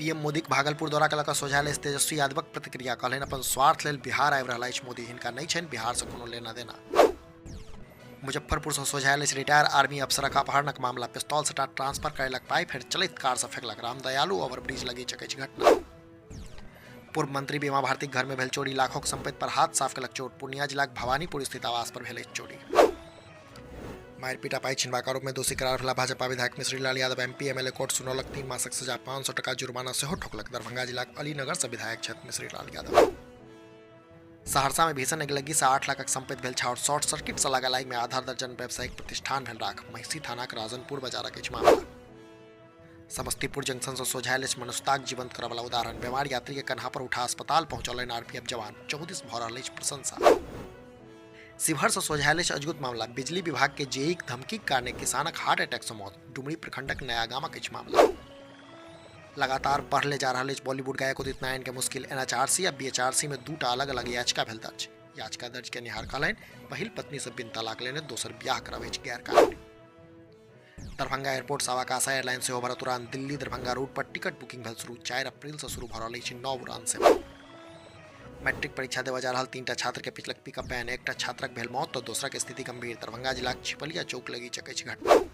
PM मोदीक भागलपुर दौरा के लऽ कऽ सोझायल अछि तेजस्वी यादवक प्रतिक्रिया। कहलनि, अपन स्वार्थ लेल बिहार आबि रहल अछि मोदी, हिनका नहि छनि बिहार सँ कोनो लेना देना। मुजफ्फरपुर सँ सोझायल अछि रिटायर आर्मी अफसरक अपहरणक मामला। पिस्तौल सटा ट्रांसफर करेलक पाइ, फेर चलैत कार सँ फेकलक। रामदयालु ओवरब्रिज लगीचक अछि घटना। पूर्व मंत्री बीमा भारतीक घर मे भेल चोरी, लाखोक संपत्ति पर हाथ साफ केलक चोर। पूर्णिया जिलाक भवानीपुर स्थित आवास पर भेल अछि चोरी। मारिपीट आ पाइ छिनबाक आरोप मे दोषी करार भेला भाजपा विधायक Mishrilal Yadav. MP MLA court सुनौलक 3 मासक सजा, 500 टका जुर्माना सेहो ठोकलक। दरभंगा जिलाक अलीनगर सँ विधायक छथि मिश्रीलाल यादव। सहरसा मे भीषण अगिलग्गी सँ 8 लाखक संपत्ति भेल छाउर। शॉर्ट सर्किट सँ लागल आगि मे आधा दर्जन व्यावसायिक प्रतिष्ठान भेल राख। महिषी थानाक राजनपुर बाजारक अछि मामला। समस्तीपुर जंक्शन सँ सोझायल अछि मनुष्यताक जीवंत करऽ वाला उदाहरण। बीमार यात्री के कन्हा पर उठा अस्पताल पहुंचौलनि आरपीएफ जवान। चौदिस भऽ रहल अछि प्रशंसा। शिवहर सँ सोझायल अछि अजगुत मामला। बिजली विभाग के जेईक धमकीक कारणे किसानक हार्ट अटैक सँ मौत। डुमरी प्रखंडक नया गामक अछि मामला। लगातार बढ़ले जा रहल अछि बॉलीवुड गायक उदित नारायण के मुश्किल। एनएचआरसी आ बीएचआरसी मे दूटा अलग-अलग याचिका भेल दर्ज। याचिका दर्ज केनिहार कहलनि, पहिल पत्नी सँ बिन तलाक लेने दोसर ब्याह करब अछि गैरकानूनी। दरभंगा एयरपोर्ट सँ आकाशा एयरलाइन सेहो भरत उड़ान। दिल्ली दरभंगा रूट पर टिकट बुकिंग भेल शुरू। 4 अप्रैल सँ शुरू भऽ रहल अछि नव उड़ान सेवा। मैट्रिक परीक्षा देबऽ जा रहल 3टा छात्र के पिचलक पिकअप वैन। एकटा छात्रक भेल मौत तऽ दोसरक स्थिति गंभीर। दरभंगा जिलाक छिपलिया चौक लगीचक अछि घटना।